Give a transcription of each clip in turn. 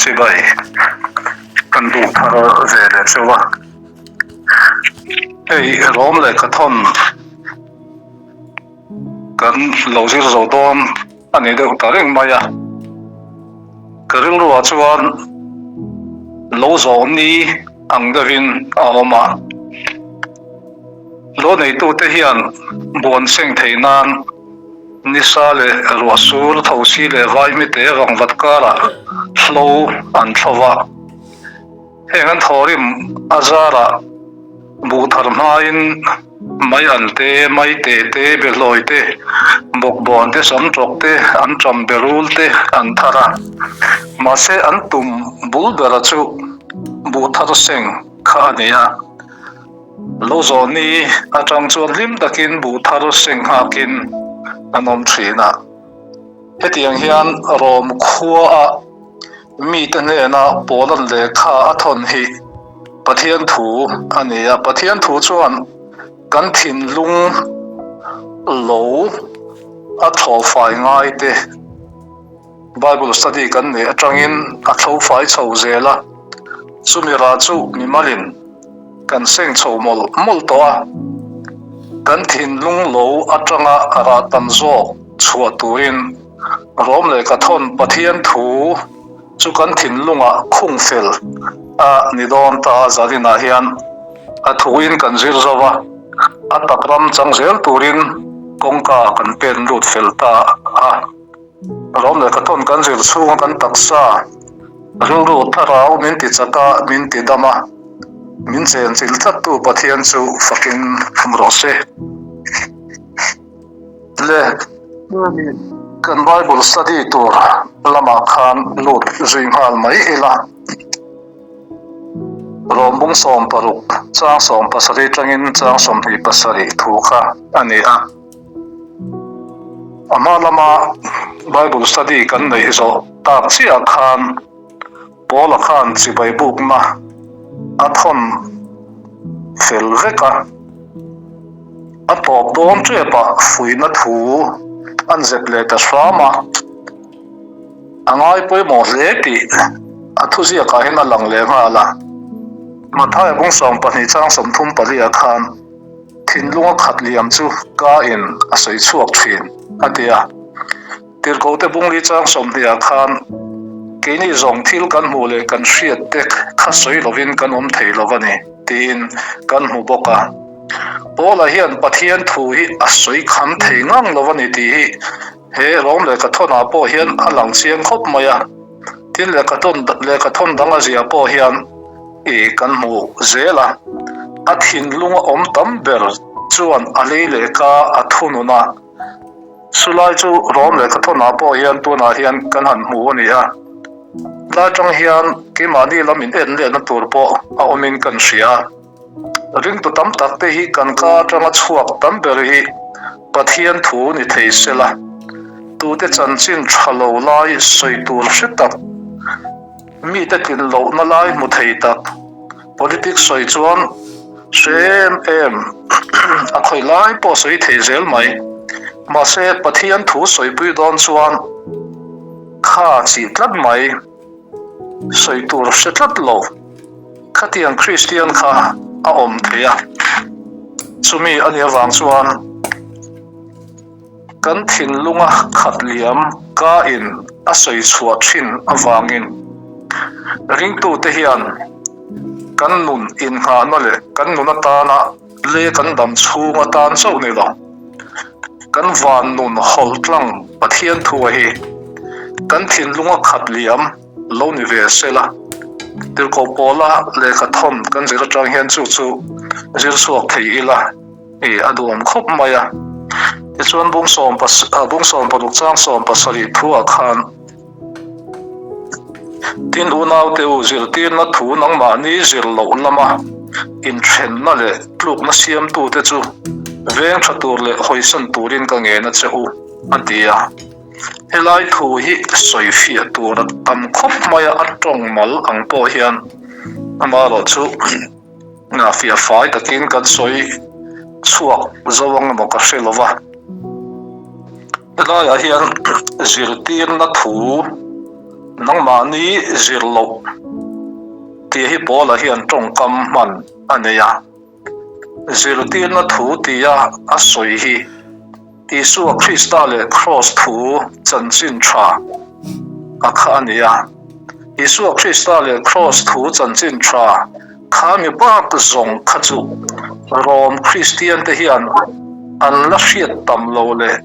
Chibai kan duh thar ve leh chauh a. Hei Rom lehkha thawn kan lo zir zo dawn a ni deuh ta reng mai a. Ka rilruah chuan lo zawh ni ang deuhin a awm a. Lo neitute hian buan seng theih nan nisa leh ruah sur thosi leh vaimite vangvat karah hlo an thlo va. Heng an thawrim a zarah buh thar hmain mai an te, mai te te, behlawi te, bawkbawn te, samtawk te, an ṭam berul te an thar a. Mahse an tum bul bera chu buh thar seng kha a ni a. Lo zawh ni atang chuan hlim takin buh thar seng nghakin an awm thin a. Hetiang hian Rom khuaah mite hnena Paula'n lehkha a thawn hi Pathian thu a ni a. Pathian thu chuan kan thinlung lo a thlawhfai ngai te Bible study kan neih atangin a thlawhfai chho zel a. Chumi rah chu mimalin kan seng chho mawlh mawlh tawh a, kan thinlung lo atanga rah tam zawk chhuah turin Rom lehkha thawn Pathian thu chu kan thinlungah khung fel a ni dawn ta a, zaninah hian a thuin kan zir zo va, a tak ram chang zel turin kawngka kan pen lut fel ta a. Rom lehkha thawn kan zir chhunga kan taksa rilru thlarau min ti chak a, min ti dam a, min chenchilh tlattu Pathian chu fakin awm rawh se. Le kan Bible study tur lamah khan lut zui nghal mai ila. Rom bung 16 chang 17 tangin chang 27 thu kha a ni a. A hma lama Bible study kan neih zawh tak chiah khan Paula khan chibai bukna a thawn fel vek a, a tawp dawn tepah fuihna thu an zep leh ta hram a, a ngai pawimawh hle tih a thuziakah hian a lang leh nghal a. Mathaia bung 12 chang 34 ah khan thinlunga khat liam chu ka in a sawi chhuak thin a ti a. Tirhkohte bungli chang 20 ah khan keini zawng thil kan hmuh leh kan hriat te kha sawi lovin kan awm thei lo a ni tiin kan hmu bawk a. Paula hian Pathian thu hi a sawi kham thei ngang lo a ni tih hi he Rom lehkha thawnah pawh hian a lang chiang khawp mai a. Tin lehkha thawn lehkha thawn dang a zia pawh hian i kan hmu zel a. A thinlung a awm tam ber chuan a lei lehkha a thunun a. Chulai chu Rom lehkha thawnah pawh hian tunah hian kan han hmu a ni a, lai atang hian keimahni lam in en lehna tur pawh a awmin kan hria a. Ringtu tam tak te hi kan ka atanga chhuak tam ber hi Pathian thu ni thei sela, tute chanchin tha lo lai sawi tur hre tak, Mite tlin lohna lai hmu thei tak, politics sawi chuan hre em em a khawi lai pawh sawi thei zel mai. Mahse Pathian thu sawipui dawn chuan kha chih tlat mai, sawi tur hre tlat lo. Khatiang Kristian kha a awm thei a, chumi a nih avang chuan, Kan thinlunga khat liam ka in a sawi chhuah thin avangin ringtute hian kan nun innghahna leh kan nun atana le kan dam chhung atan chauh ni lo, kan van nun hawlh tlang Pathian thua hi kan thinlunga khat liam lo ni ve sela. Tirhkoh Pawla lehkha thawn kan zir atang hian chu chu zir chhuak thei ila. I a duhawm khawp mai a. Tichuan bung sawm bung sawm paruk chang sawm pasarih thuah khan Tin unaute u zirtirna thu nangmahni zir loh lama inthenna leh tlukna siamtute chu veng tha tur leh hawisan turin ka ngen a che u a ti a. Helai thu hi sawifiah tur a tam khawp mai a, a tawng mal ang pawh hian amaherawhchu Fiah fai takin kan sawi chhuak zo ang emaw ka hre lo va. Helaiah hian zirtirna thu Nangmahni zir loh tih hi Paula hian tawngkam hman a nei a. Zirtirna thu tia a sawi hi Isua Krista leh Kraws thu chanchin tha a kha a ni a. Isua Krista leh Kraws thu chanchin tha kha mi bak zawng kha chu Rom Kristiante hian an la hriat tam lo leh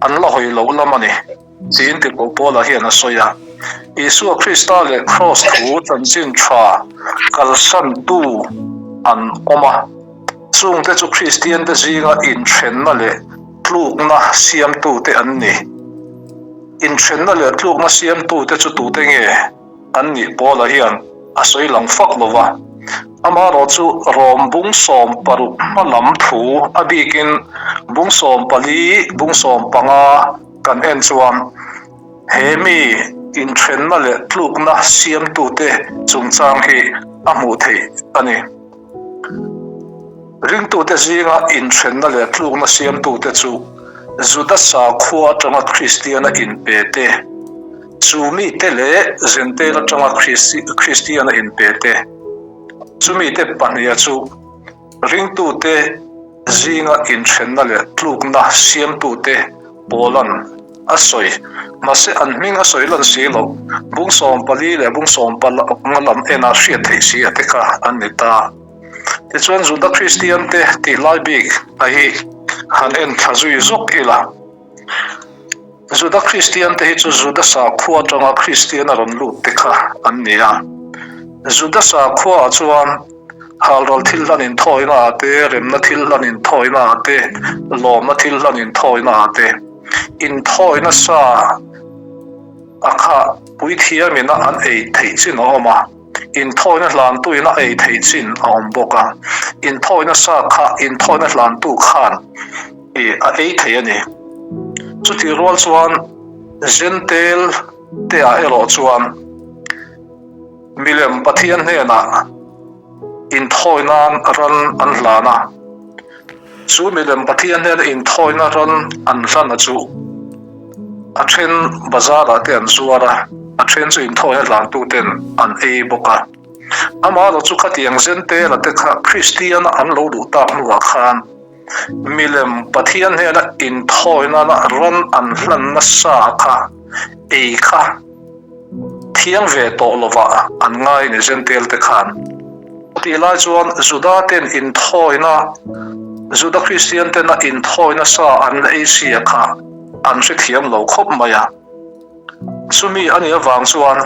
an la hawi loh lam a ni. Tiin Tirhkoh Paula hian a sawi a, Isua Krista leh Kraws thu chanchin tha kalsantu an awm a, chungte chu Kristiante zinga inthenna leh tlukna siamtute an ni. Inthenna leh tlukna siamtute chu tute nge? An nih Paula hian a sawi lang fak lo va, amaherawh chu Rom bung 16 hma lam thu a bikin bung 14, bung 15 kan en chuan he mi inthenna leh tlukna siamtute chungchang hi a hmuh theih a ni. Ringtute zinga inthenna leh tlukna siamtute chu Juda sakhua atanga Kristiana inpe te, Chu mite leh Zentail atanga Kristiana inpe te, chumite pahniha chu ringtute zinga inthenna leh tlukna siamtute Paula'n a sawi. Mahse an hming a sawi lan si loh, bung 14 leh bung 15 lam ena hriat theih si a te kha an ni ta. Tichuan Juda Kristiante tih lai bik a hi han en thla zui zawk ila. Juda Kristiante hi chu Juda sakhua atanga Kristian a rawn lut te kha an ni a. Juda sakhuaah chuan halral thil hlan inthawina ah te, remna thil hlan inthawina ah te, lawmna thil hlan inthawina ah te, inthawina sa a kha puithiamina an ei theih chin a awm a. Inthawina hlantuin a ei theih chin a awm bawk a, inthawina sa kha inthawina hlantu khan a ei thei a ni. Chutih rual chuan Jentail te ah erawh chuan milem Pathian hnenah inthawi nan ran an hlan a. Chu milem Pathian hnena inthawina ran an hlan a chu a then bazar ah te an zuar a, a then chu inthawina hlantu ten an ei bawk a. Amaherawh chu khatiang Zentela te kha Kristiana an lo duh tak hnuah khan milem Pathian hnena inthawina ran an hlan nasa kha ei kha thiang ve tawh lovah an ngai ni Zentail te khan. Tih lai chuan Juda ten inthawina, Juda Kristian tena inthawina sa an la ei sia kha an hrethiam lo khawp mai a. Chumi a nih avang chuan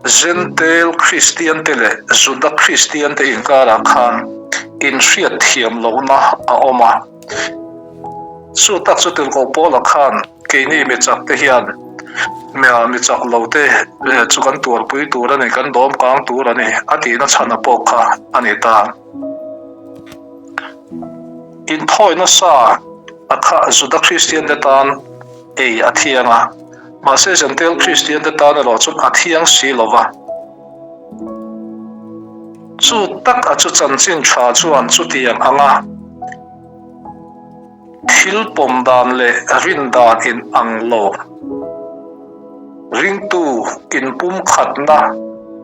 Zentail Kristian te leh Juda Kristian te inkarah khan inhriatthiam lohna a awm a. Chu tak chu Tirhkoh Paula khan Keini mi chak te hian mi chak lo te chu kan tuarpui tur a ni, kan dawm kang tur a ni a tihna chhana pawh kha a ni ta. Inthawi nasa a kha Juda Kristian te tan ei a thiang a, mahse Jentail Kristian te tan erawh chuan a thiang si lo va. Chu tak a chu chanchin tha chuan chutiang anga. Thil pawm dan leh rin dan in ang lo. Ringtu inpumkhatna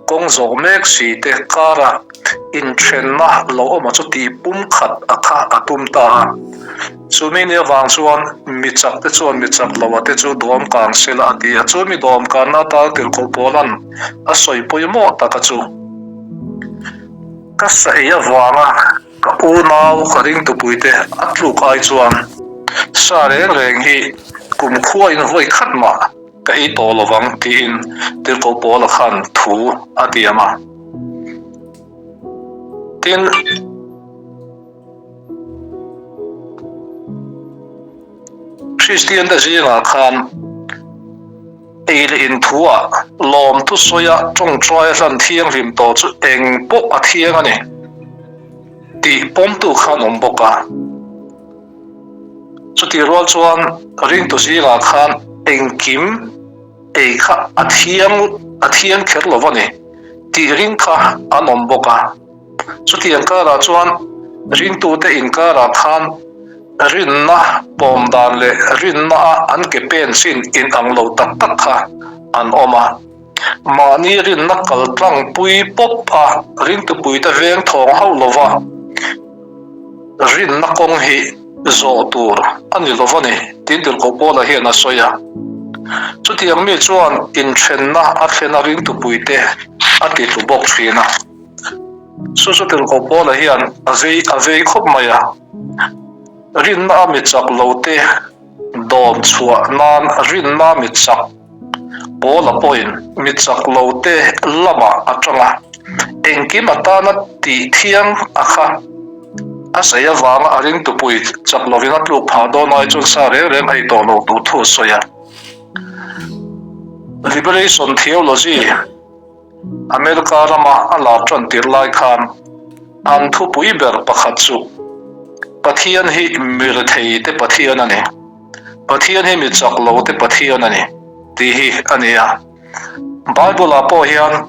kawng zawh mek si te kara inthenna lo awm a chu tih pumkhat a kha a tum ta a. Chumi ni avang chuan mi chak te chuan mi chak lo a te chu dawm kang sela a ti a. Chu mi dawm kanna atan Tirhkoh Pawla'n a sawi pawimawh tak a chu ka sa ei avanga Ka unau ka ringtupuite a tluk ai chuan sa reng reng hi kumkhua in vawi khat mah ka ei tawh lo vang tiin Tirhkoh Paula khan thu a tiam a. Tin, Kristiante zingah khan Ei leh in thuah lawmthu sawia tawngtai a hlan thianghlim tawh chu eng pawh a thiang a ni tih pawmtu kha an awm bawk a. Chutih rual chuan ringtu zingah khan engkim ei kha a thiang a thiang kher lo a ni tih ring kha an awm bawk a. Chutiang karah chuan ringtute inkarah khan rinna pawm dan leh rinna a an ke pen chin inang lo tak tak kha. an awm a. Mahni rinna kal tlang pui pawp a ringtupuite veng thawng hauh lova rinna kawng hi zawh tur a ni lo a ni, tiin Tirhkoh Paula hian a sawi a. Chutiang mi chuan inthenna a thlen a ringtupuite a ti tlu bawk thin a. Chu chu Tirhkoh Paula hian a vei a vei khawp mai a. Rinna a mi chak lote dawm chhuah nan rinna mi chak Paula pawhin mi chak lote lamah a tang a, engkim atana tih thiang a kha a sawi avanga a ringtupui chak lovin a tluk phah dawn ai chuan sa reng reng ei tawh lo tur thu a sawi a. Liberation Theology. America rama a lar tan tir lai khan an thupui ber pakhat chu Pathian hi mi rethei te Pathian a ni, Pathian hi mi chak lo te Pathian a ni tih hi a ni a. Bible ah pawh hian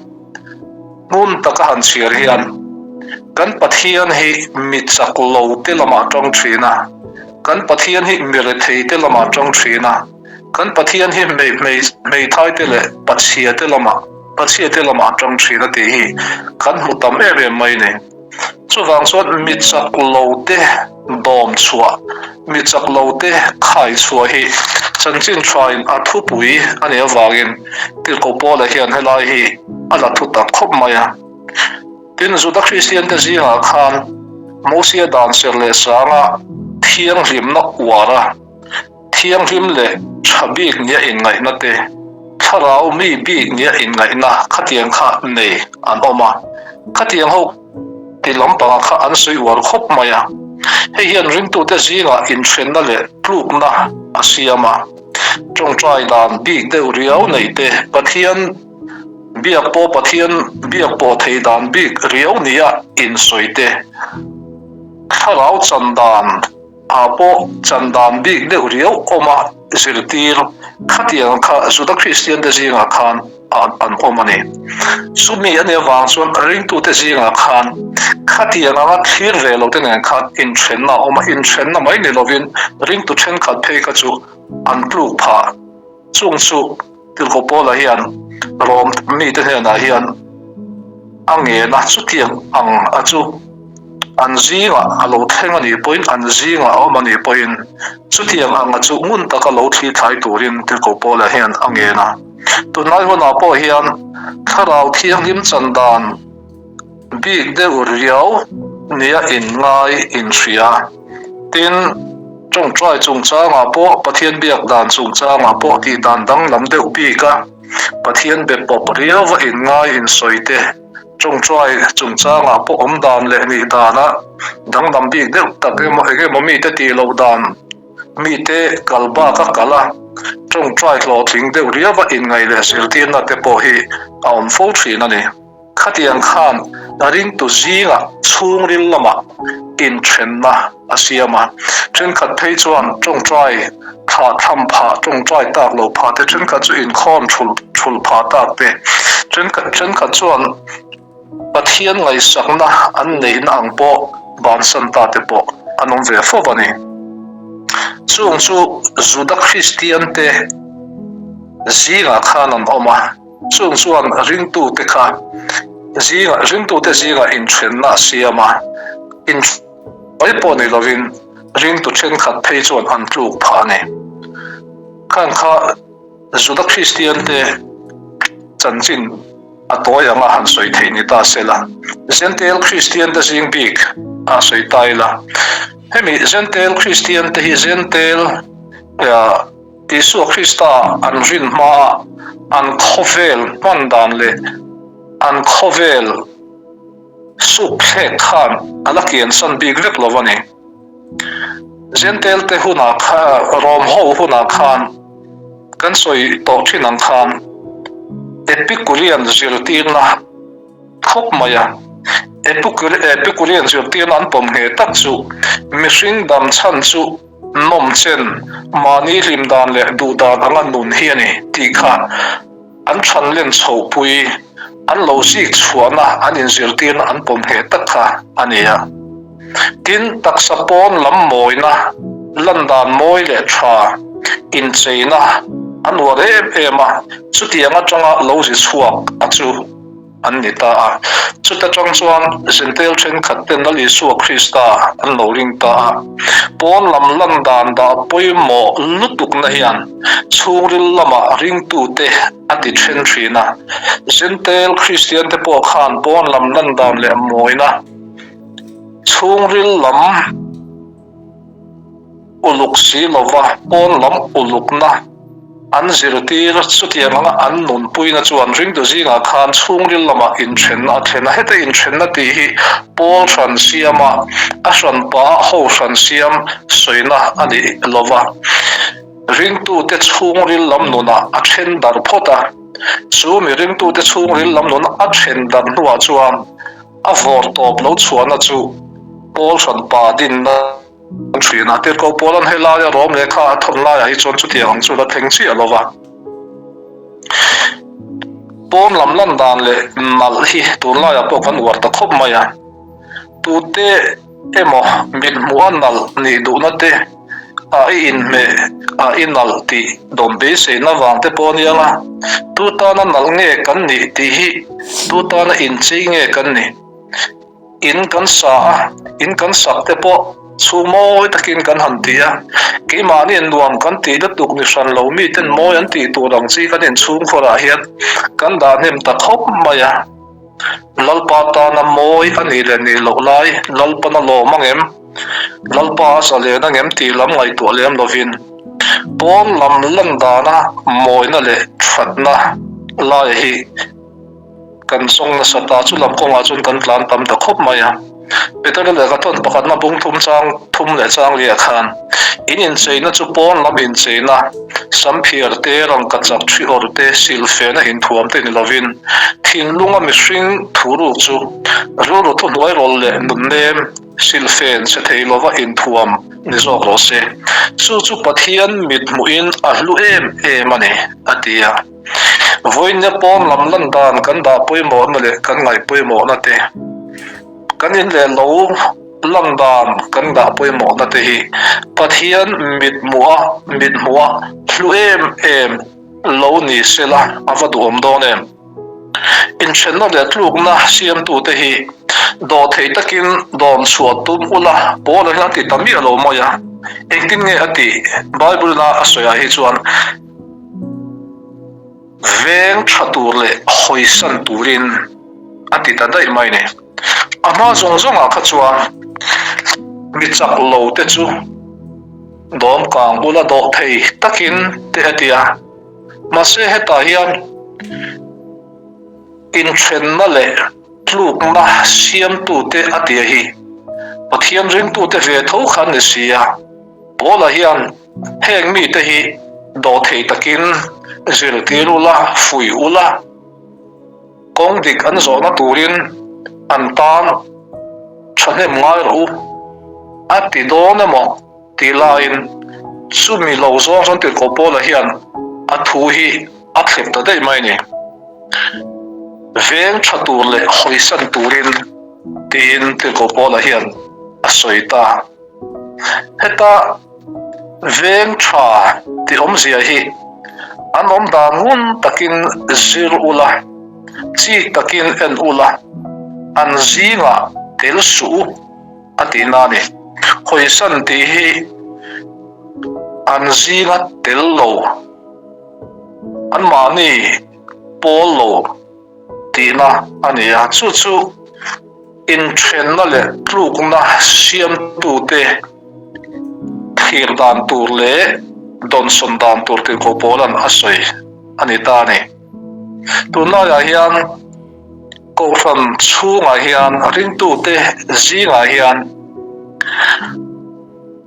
hmun taka han chhiar hian kan Pathian hi mi chak lo te lamah tang thin a, kan Pathian hi mi rethei te lamah tang thin a, Kan Pathian hi hmeithai te leh pachhia te lamah pachhia te lamah a tang thin a tih hi kan hmu tam em em mai ni. Chuvang chuan mi chak lo te dawm chhuah, mi chak lo te khai chhuah hi chanchin thain a thupui a nih avangin Tirhkoh Paula hian helai hi a la thu tak khawp mai a. Tin, Juda Kristian te zingah khan Mosia dan ser leh sanga thianghlimna uar a, Thianghlim leh tha bik nia inngaihna te, thlarau mi bik nia inngaihna khatiang kha nei an awm a, khatiang ho ti lampangah kha an sawi uar khawp mai a. Hei hian ringtute zingah inthenna leh tlukna a siam a, tawngtai dan bik deuh riau nei te, Pathian biak pawh Pathian biak pawh thei dan bik riau nia insawi te, thlarau chan dan, Ah pawh chan dan bik deuh riau awm a zirtir khatiang kha Juda Kristian te zingah khan an awm a ni. Chumi a nih avang chuan ringtute zingah khan khatiang anga thlir ve lo te nen khan inthenna a awm a, inthenna mai ni lovin ringtu thenkhat phei kha chu an tluk phah. Chung chu Tirhkoh Paula hian Rom mite hnenah hian a ngen a, chutiang ang a chu an zingah a lo thleng a nih pawhin, an zingah a awm a nih pawhin chutiang ang a chu ngun taka lo thli thlai turin Tirhkoh Paula hian a ngen a. Tunlai hunah pawh hian Thlarau Thianghlim chan dan bik deuh riau nia inngai inhria. Tin, tawngtai chungchangah pawh Pathian biak dan chungchangah pawh tih dan danglam deuh bik a, Pathian be pawp riauva inngai insawi te, tawngtai chungchangah pawh awm dan leh nih dana danglam bik deuh tak emaw eng emaw mite tih loh dan mite kal bak a kal a, tawngtai hlawhtling deuh riauva inngaih leh zirtirna te pawh hi a awm fo thin a ni. Khatiang khan ringtu zingah chhungril lamah inthenna a siam a, thenkhat phei chuan tawngtai thlah tham phah, tawngtai tak lo phah te, thenkhat chu inkhawm thul thul phah tak te, thenkhat thenkhat chuan Pathian ngaihsakna an neihna ang pawh bansan ta te pawh an awm ve fo a ni. Chung chu Juda Kristian te zingah khan an awm a. Chung chuan ringtute kha zingah ringtute zingah inthenna a siam a, inhruai pawh ni lovin ringtu thenkhat phei chuan an tluk phah a ni. Khang kha Juda Kristiante chanchin a tawi anga han sawi theih ni ta se la, Zentail Kristiante zing bik a sawi ta ila. Hemi Zentail Kristiante hi Zentail Isua Krista an rin hmaa an khawvel hman dan leh an khawvel suk thlek khan a la kiansan bik vek lo a ni. Jentail te hunah kha Rom ho hunah khan kan sawi tawh thin ang khan Epicurean zirtirna khawp mai a. Epicurean zirtirna an pawm ngheh tak chu mihring dam chhan chu Nawm chen, mahni hlim dan leh duh dan anga nun hi a ni tih kha an than len chhohpui, an lo zik chhuahna, an inzirtirna an pawm ngheh tak kha a ni a. Tin, taksa pawn lam mawina, lan dan mawi leh tha, incheina An uar em em a, chutiang atanga lo zi chhuak a chu an ni ta a. Chuta tang chuan Jentail thenkhat ten Lal Isua Krista an lo ring ta a. Pawn lam lan dan dah pawimawh lutukna hian chhungril lama ringtute a ti then thin a. Jentail Kristian te pawh khan pawn lam lan dan leh mawina chhungril lam Uluk si lova pawn lam ulukna an zirtir chutiang anga an nunpuina chuan ringtu zingah khan chhungril lamah inthenna a thlen a. Heta inthenna tih hi pawl hran siama a hranpa a ho hran siam sawina a ni lova, ringtute chhungril lam nunah a then darh phawt a. Chu mi ringtute chhungril lam nuna a then darh hnuah chuan a vawrtawp lo chhuahna chu pawl hranpa dinna Thin a, tirhkoh pawl an helaia Rom lehkha a thawn laiah hi chuan chutiang ang chu la thleng chiah lo va. Pawn lam lan dan leh nalh hi tunlaiah pawh kan uar ta khawp mai a. Tute emaw mithmuh a nalh nih duhna te a i inhmeh a i nalh tih dawm beiseina vang te pawh a nia nga, tu tana nalh nge kan nih tih hi tu tana inchei nge kan nih? In kan sa a, in kan sak te pawh chhung mawi takin kan han ti a, keimahniin nuam kan tih lutuk ni hran lo miten mawi an tih tur ang chi kan inchhungkhawrah hian kan dah hnem ta khawp mai a. Lalpa tana mawi a nih leh nih loh lai Lalpan a lawm angem? Lalpa a zalen angem tih lam ngaihtuah lem lovin pawn lam lan dana mawina leh thatna lai hi Kan zawng nasa ta chu lam kawngah chuan kan tlan tam ta khawp mai a. Petera lehkha thawn pakhatna bung thum chang thum leh chang liah khan in incheina chu pawn lam incheina, samphiar te, rangka chak thi awr te, silfena inthuam te ni lovin thinlunga mihring thuruk chu rilru thuhnuai rawlh leh nunnem silfen che thei lova inthuam ni zawk rawh se. Chu chu Pathian mit hmuhin a hlu em em a ni, a ti a. Vawiinna pawn lam lan dan kan dah pawimawhna leh kan ngaih pawimawhna te, kan in leh lo lan dan kan dah pawimawhna te hi Pathian mithmuha mithmuha hlu em em lo ni sela a va duhawm dawn em? Inthenna leh tlukna siamtute hi dawhtheih takin dawn chhuah tum ula Paula hian a ti ta miah lo mai a, engtin nge a tih? Bible-in a sawiah hi chuan Veng tha tur leh hawisan turin a ti ta daih mai ni. A hma zawng zawngah kha chuan mi chak lo te chu dawm kang bula dawh thei takin te a ti a, mahse hetah hian inthenna leh tlukna siamtute a tia hi Pathian ringtute ve tho kha an ni si a, Paula hian Heng mite hi dawhthei takin zirtir ula, fuih ula, kawng dik an zawhna turin an tan thahnem ngai rawh u, a ti dawn emaw tih laiin chumi lo zawng chuan Tirhkoh Paula hian a thu hi a thlep ta daih mai a ni. Veng tha tur leh hawisan turin tiin Tirhkoh Paula hian a sawi ta. Heta veng tha tih awmzia hi an awm dan ngun takin zir ula, chik takin en ula, an zingah tel suh u a tihna a ni. Hawisan tih hi an zinga tel lo, anmahni pawl lo tihna a ni a, chu chu. Inthenna leh tlukna siamtute thlir dan tur leh dawnsawn dan tur tirhkoh Paula'n a sawi a ni ta a ni. Tunlaiah hian Kohhran chhungah hian ringtute zingah hian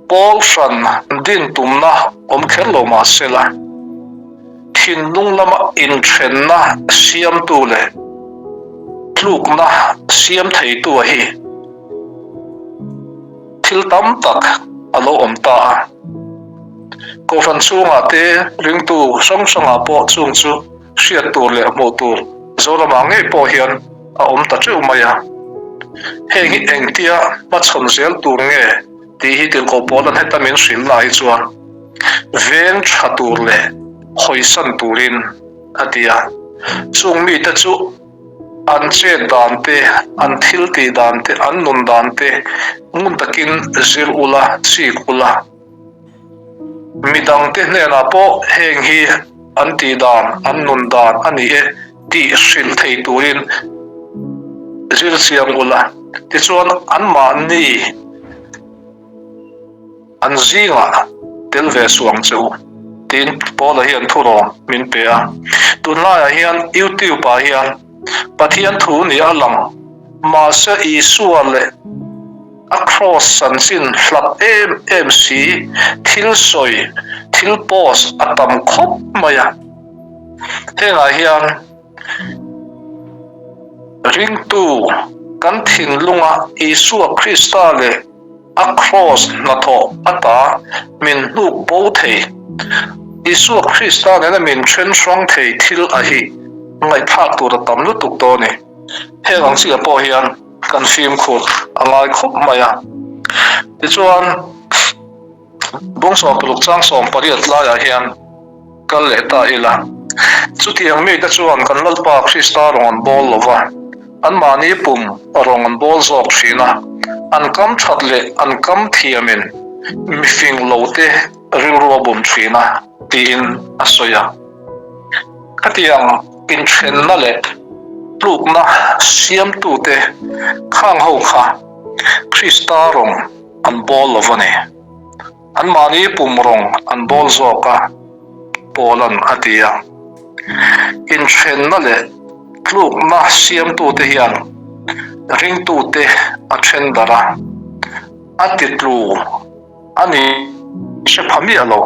Pawl hran din tumna awm kher lo mah sela, thinlung lama inthenna siamtu leh tlukna siam theitu a hi thil tam tak a lo awm ta a. Kohhran chhungah te ringtu hrang hrangah pawh chung chu hriat tur leh hmuh tur Zoramah ngei pawh hian a awm ta teuh mai a. Heng hi engtia hmachhawn zel tur nge tih hi tirhkoh Paula'n heta min hrilh lah hi chuan veng tha tur leh. hawisan turin a ti a. Chung mite chu an chet dan te, an thil tih dan te, an nun dan te ngun takin zir ula, chik ula. Midangte hnenah pawh heng hi an tih dan, an nun dan a ni e tih hrilh thei turin zir chiang ula. Tichuan anmahni an zingah tel ve suh ang che u tiin Paula hian thurawn min pe a. Tunlaiah hian YouTube ah hian Pathian thu ni a lang mahse Isua leh a kraws chanchin hlat em em si thil sawi thil post a tam khawp mai a. Hengah hian ringtu kan thinlunga Isua Krista leh A kraws hnathawh ata min hnuk bo thei. Isua Krista nena min then hrang thei thil a hi ngaihthlak tur a tam lutuk tawh a ni. Heng ang chiah pawh hian kan fimkhur a ngai khawp mai a. Tichuan, Bawngsawm paruk chang 18 laiah hian kal leh ta ila. Chutiang mite chuan kan Lalpa Krista rawng an bawl lo va, anmahni pum rawng an bawl zawk thin a, an kam that leh an kam thiamin mifing lote rilru a bum thin a, tiin a sawi a. Khatiang inthenna leh tlukna siamtute khang ho kha Krista rawng an bawl lo va ni. Anmahni pum rawng an bawl zawk a, Paula'n a ti a. Inthenna leh tlukna siamtute hian ringtute a then darh a, a titlu a ni hre pha miah lo.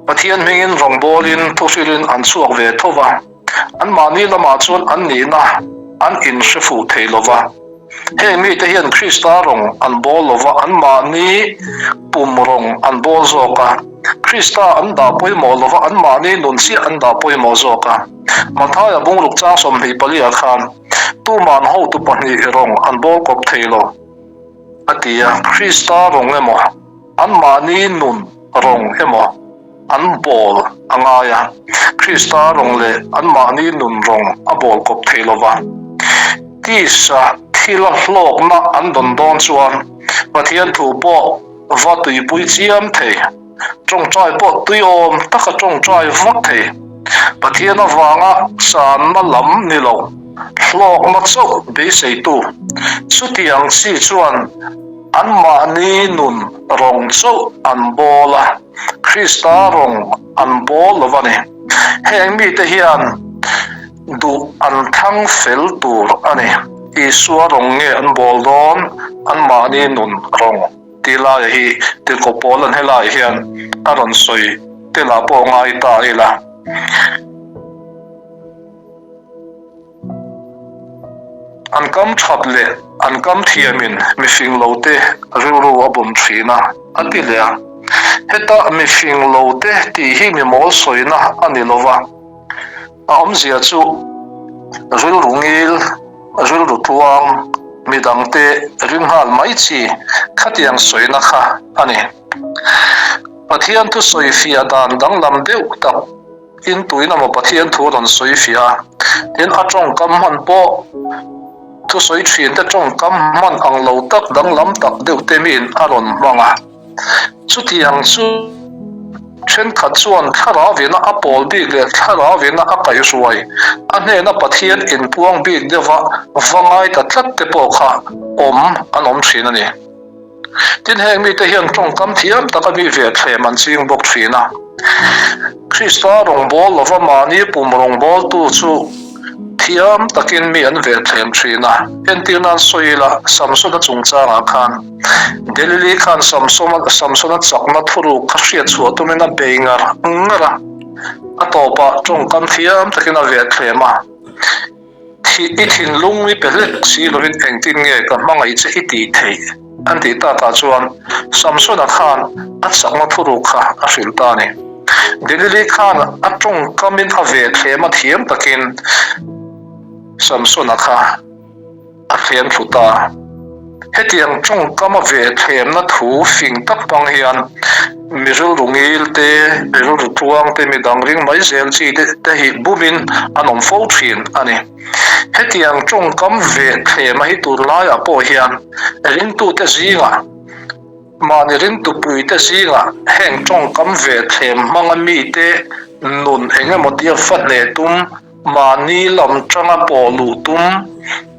Pathian hmingin rawngbawlin thuhrilin an chhuak ve tho va, anmahni lamah chuan an nihna an inhre fuh thei lo va. Heng mite hian Krista rawng an bawl lo va, anmahni pum rawng an bawl zawk a. Krista an dah pawimawh lo va, anmahni nun chiah an dah pawimawh zawk a. Mathaia bungruk chang 24 ah khan, Tuman hotu pahnih rawng an bawl kawp thei lo, a ti a. Krista rawng emaw, anmahni nun rawng emaw an bawl a ngai a, Krista rawng leh anmahni nun rawng a bawl kawp thei lo va. Tisa thila hlawkna an dawn dawn chuan Pathian thu pawh va tuipui chiam thei, tawngtai pawh tuiawm taka tawngtai vak thei. Pathian avanga channa lam ni lo, hlawkna chauh beiseitu chutiang chi chuan anmahni nun rawng chauh an bawl a. Krista rawng an bawl lo a ni. Heng mite hian duh an thlang fel tur a ni. Isua rawng nge an bawl dawn? Anmahni nun rawng tih laia hi Tirhkoh Paula'n helaiah hian a rawn sawi telah pawh ngai ta ila. An kam that leh an kam thiamin mifing lote rilru a bum thin a, a ti leh a. Heta mifing lote tih hi mi mawl sawina a ni lo va, a awmzia chu rilru ngil, rilru tluang, midangte ring nghal mai chi khatiang sawina kha a ni. Pathian thusawi fiah dan danglam deuh tak. In tuin amaw Pathian thu a rawn sawi fiah a, tin a tawngkam hman pawh thusawi thin te tawngkam hman ang lo tak danglam tak deuh te miin a rawn hmang a. Chutiang chu thenkhat chuan thlarau-ina a pawl bik leh thlarau-ina a kaihhruai a hnena Pathian inpuang bik deuha va ngai ta tlat te pawh kha awm an awm thin a ni. Tin, heng mite hian tawngkam thiam taka mi ve thlem an ching bawk thin a. Krista rawngbâwl lova mahni pum rawngbâwltu chu thiam takin mi an ve thlem thin a. Entir nan sawi ila, Samsona chungchangah khan Delili khan Samsona chakna thuruk kha hriat chhuah tumin a bei ngar ngar a, a tawpah tawngkam thiam takin a ve thlem a. Thih i thinlung i pe hlek si lovin engtin nge ka hmangaih che i tih theih? An tih takah chuan Samsona khan a chakna thuruk kha a hrilh ta a ni. Delili khan a tawngkamin a ve thlem a thiam takin Samsona kha a thlem thlu ta. Hetiang tawngkama ve thlemna thu fing tak hmang hian mi rilru ngil te, mi rilru tluang te, mi dang ring mai zel chi te te hi bumin an awm fo thin a ni. Hetiang tawngkam ve thlema hi tunlaiah pawh hian ringtute zingah, mahni ringtupuite zingah heng tawngkam ve thlem hmanga mite nun eng emaw tia fa hneh tum, Mahni lam tanga pawh luh tum,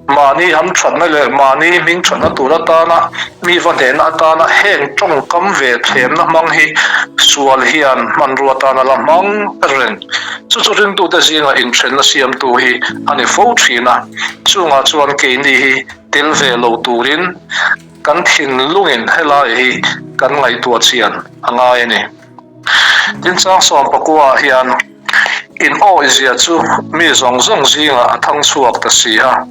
mahni hamthatna leh mahni hmingthatna tur atana mi va hnehna atana heng tawngkam ve thlemna hmang hi sual hian hmanrua atana la hmang reng. Chu chu ringtute zinga inthenna siamtu hi a ni fo thin a, chungah chuan keini hi tel ve lo turin kan thinlungin helai hi kan ngaihtuah chian a ngai a ni. Tin Changsawm pakua ah hian in awihzia chu mi zawng zawng zingah a thang chhuak ta si a,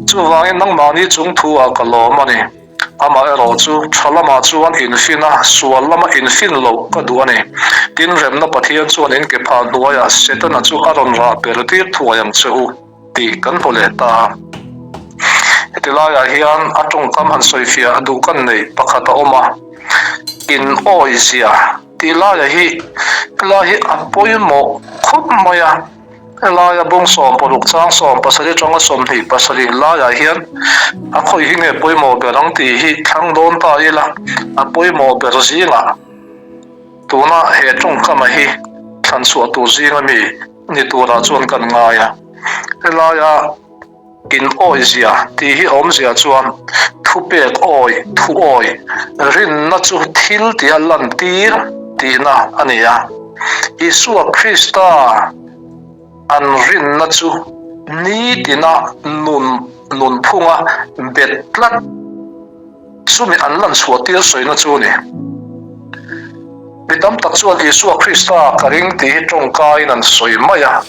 chuvangin nangmahni chung thu ah ka lawm a ni. Amaherawh chu tha lamah chuan infin a, sual lama infin loh ka duh a ni. Tin remna Pathian chuan in ke phah hnuaiah Setana chu a rawn rah per tir thuai ang che u tih kan hmu leh ta a. Heti laiah hian a tawngkam han sawifiah duh kan neih pakhat a awm a, in awihzia tih laia hi helai hi a pawimawh khawp mai a, helaia bawng 16 chang 17 atanga 27 laiah hian a khawi hi nge pawimawh ber ang tih hi thlang dawn ta ila a pawimawh ber zingah tuna he tawngkama hi thlan chhuah tur zinga mi ni turah chuan kan ngai a, helaia in awihzia tih hi awmzia chuan thupek awi, thu awi, rinna chu thil tia lantir tihna a ni a. Isua Krista an rinna chu nitina nun nunphunga bet tlat chumi an lan chhuah tir sawina chu a ni. Mi tam tak chuan Isua Krista ka ring tih hi tawngkaiin an sawi mai a.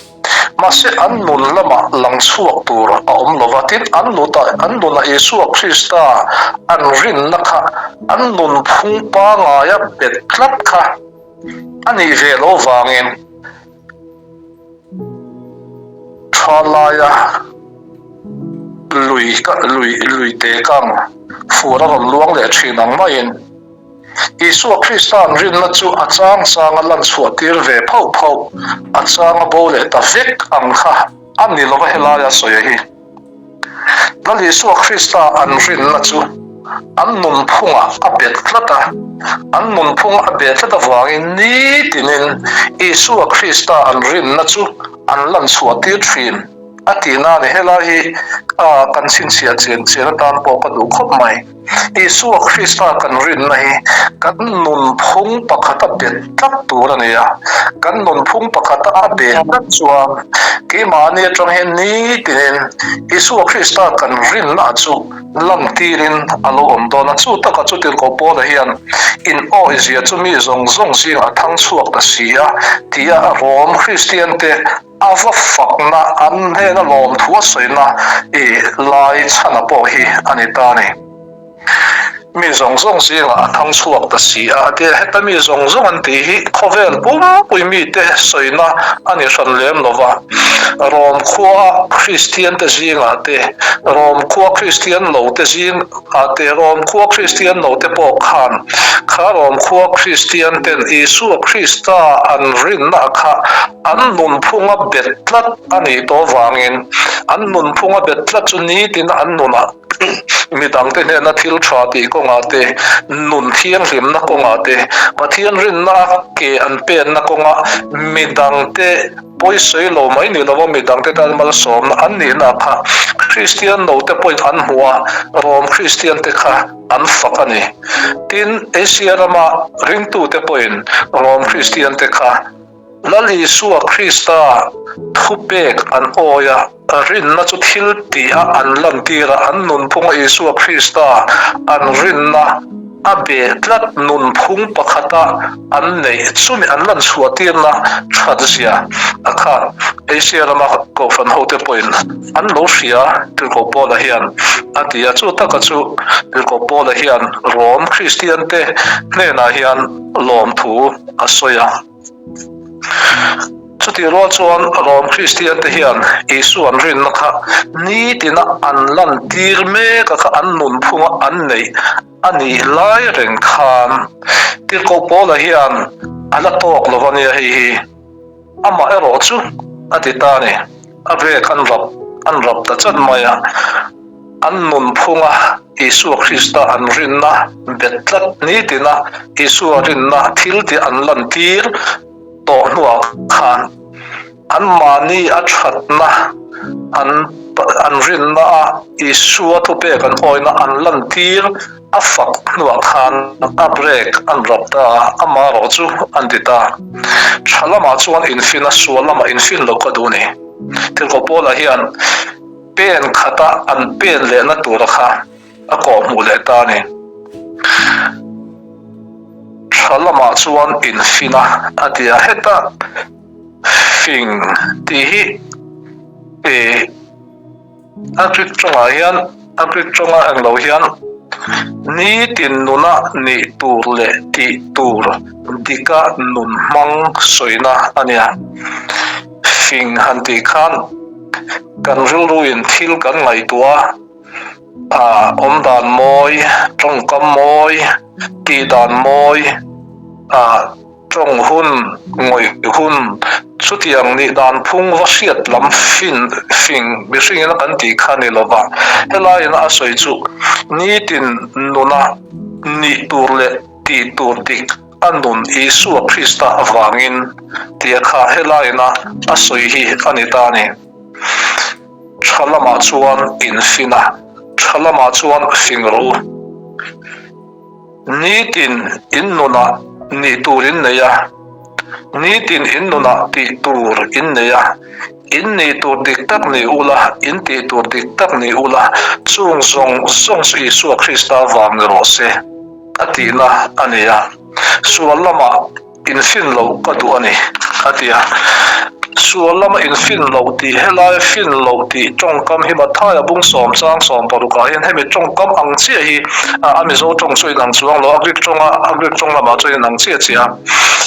Mahse an nun lamah lang chhuak tur a awm lo va, tin an nutah an nunah Isua Krista an rinna kha an nunphung pangaia bet tlat kha a nih ve loh vangin tha laia lui lui luite kang fur a rawn luang leh thin ang maiin Isua Krista'n rinna chu a chang changa lan chhuah tir ve phauh phauh, a changa bo leh ta vek ang kha a ni lova helaia sawi a hi. Lal Isua Krista an rinna chu an nunphungah a bet tlat a, an nunphunga a bet tlat avangin nitinin Isua Krista an rinna chu an lan chhuah tir thin a tihna a ni. Helai hi kan chhinchhiah chian chian atan pawh ka duh khawp mai. Isua Krista kan rinna hi kan nunphung pakhata bet tlat tur a ni a. Kan nunphung pakhata a bet tlat chuan keimahni atang hian nitinin Isua Krista kan rinna chu lantirin a lo awm dawn a. Chu taka chu Tirhkoh Paula hian in awihzia chu mi zawng zawng zingah a thang chhuak ta si a tia Rom Kristiante A va fakna, an hnena lawmthu a sawina i lai chhana pawh hi a ni ta a ni. Mi zawng zawng zingah a thang chhuak ta si a, a ti a. Heta mi zawng zawng an tih hi khawvel pumpui mite sawina a ni hran lem lo va. Rom khua Kristiante zingah te, Rom khua Kristian lote zing A te Rom khua Kristian note pawh khan kha Rom khua Kristian ten Isua Krista an rinna kha an nunphunga bet tlat a nih tawh vangin an nunphunga bet tlat chu nitin an nunah midangte hnena thil tha tih kawngah te, nun thianghlimna kawngah te, Pathian rinna ke an penna kawnga midangte Pawisawi lo mai ni lova midangte tan malsawmna an nihna kha Kristian note pawhin an hmu a, Rom Kristiante kha an fak a ni. Tin, Asia rama ringtute pawhin Rom Kristiante kha Lal Isua Krista thupek an awi a, rinna chu thil tih a an lantir a, an nunphunga Isua Krista an rinna a beh tlat nunphung pakhata an neih chumi an lan chhuah tirna that zia a kha Asia lama kohhran hote pawhin an lo hria Tirhkoh Paula hian a ti a, chu taka chu Tirhkoh Paula hian Rom Kristiante hnenah hian lawmthu a sawi a. Chutih rual chuan Rom Kristiante hian Isua an rinna kha nitina an lantir mek a kha an nunphunga an neih a nih lai reng khan Tirhkoh Paula hian a la tawk lo a nia hei hi. Amah erawh chu a ti ta a ni. A brake an rap an rap ta chat mai a. An nunphunga Isua Krista an rinna bet tlat nitina Isua rinna thil tih an lantir tawh hnuah khan anmahni a thatna an an rinna a Isua thupek an awina an lantir a fak hnuah khan a brake an rap ta a, amaherawh chu an ti ta. Tha lamah chuan infin a, sual lamah infin loh ka duh a ni. Thilkaw Paula hian pen khata an pen lehna tura kha a kawhhmuh leh ta a ni. Tha lamah chuan infin a, a ti a, heta fing tih hi ih a Greek tawngah hian a Greek tawnga eng lo hian nitin nuna nih tur leh tih tur dika nun hmang sawina a nia. Fing han tih khan kan rilruin thil kan ngaihtuah a. A awm dan mawi, tawngkam mawi, tih dan mawi, a tawng hun, ngawih hun, chutiang nih dan phung va hriat lam fin fing mihringin a kan tih kha ni lova, helaiin a sawi chu nitin nuna nih tur leh tih tur dik a nun Isua Krista avangin tia kha helaiin a sawi hi a ni ta a ni. Tha lamah chuan infin a, tha lamah chuan fing rawh u. Nitin in nunah nih tur in nei a, nitin in nunah tih tur in nei a, in nih tur dik tak ni ula, in tih tur dik tak ni ula, chung zawng zawng chu Isua Krista vang ni rawh se, a tihna a ni a. Sual lamah. Infin loh ka duh a ni, a ti a. Sual lama infin loh tih helaia fin loh tih tawngkam hi Mathaia bung sawm chang sawm parukah hian hemi tawngkam ang chiah hi a Mizo tawng chu inang chuang lo a, Greek tawnga a Greek tawng lamah chuan inang chiah chiah a.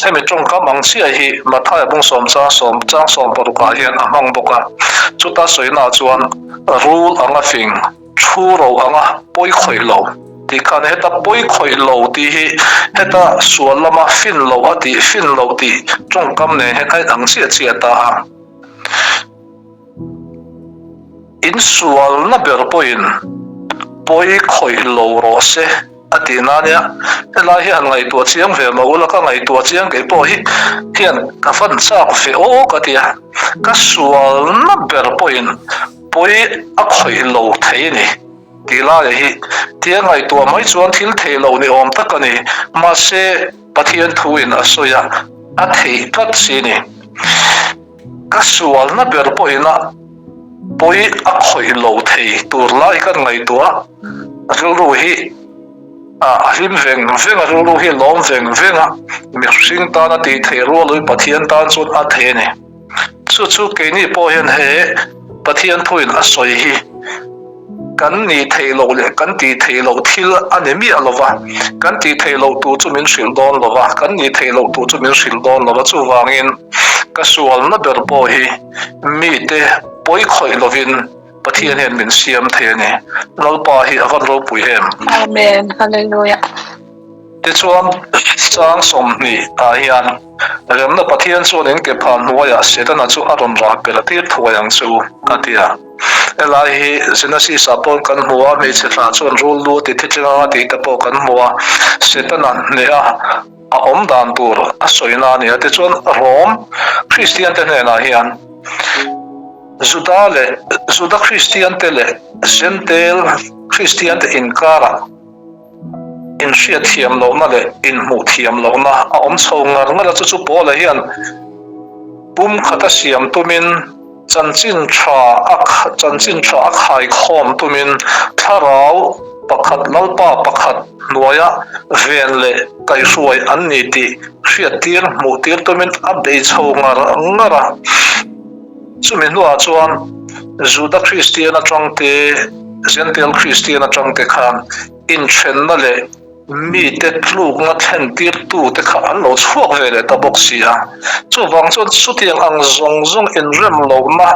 Hemi tawngkam ang chiah hi Mathaia bung sawm chang sawm chang sawm parukah hian a hmang bawk a. Chuta sawinaah chuan rul anga fing. Thu ro anga pawi khawih lo tih khan heta pawi khawih lo tih hi heta sual lama fin lo a tih fin lo tih tawngkam nen hian a inang chiah chiah ta a. Insualna ber pawhin pawi khawih lo rawh se a tih na nia. Helai hi han ngaihtuah chiang ve mah ula ka ngaihtuah chiang kei pawh hi hian ka fan chak ve aw ka ti a. Ka sualna ber pawhin Pawi a khawih lo thei a ni tih laia hi tia ngaihtuah mai chuan thil theih loh ni awm tak a ni. Mahse, Pathian thuin a sawi a, a theih tlat si ni. Ka sualna ber pawhin a pawi a khawih lo thei tur lai kan ngaihtuah a, rilru hi a hlim veng veng a, rilru hi a lawm veng veng a, mihring tana tih theih rualui Pathian tan chuan a thei a ni. Chu chu keini pawh hian he Pathian thuin a sawi hi kan nih theih loh leh kan tih theih loh thil a ni miah lo va, kan tih theih loh tur chu min hrilh dawn lo va, kan nih theih loh tur chu min hrilh dawn lo va, chuvangin ka sualna ber pawh hi mite pawi khawih lovin Pathian hian min siam thei a ni. Lalpa hi a van ropui em? Amen. Hallelujah. Tichuan chang 20 ah hian Remna Pathian chuan in ke phah hnuaiah Setana chu a rawn rah pel a tir thuai ang che u, a ti a. Helai hi Genesis ah pawh kan hmu a, hmeichhe thlah chuan rul lu a ti thitling anga tih te pawh kan hmu a, Setana hneha a awm dan tur a sawina a ni a. Tichuan Rom Kristian te hnenah hian Juda leh Juda Kristian te leh Jentail Kristian te inkarah, Inhriatthiam lohna leh inhmuh thiam lohna a awm chho ngar ngar a, chu chu Paula hian pum khata siam tumin chanchin tha a chanchin tha a khaikhawm tumin thlarau pakhat Lalpa pakhat hnuaia ven leh kaihhruai an ni tih hriattir hmuhtir tumin a bei chho ngar ngar a. Chumi hnuah chuan Juda Kristian atangte, Jentail Kristian atangte khan inthenna leh. Mite tlukna thlentirtute kha an lo chhuak ve leh ta bawk si a. Chuvang chuan chutiang ang zawng zawng inrem lohna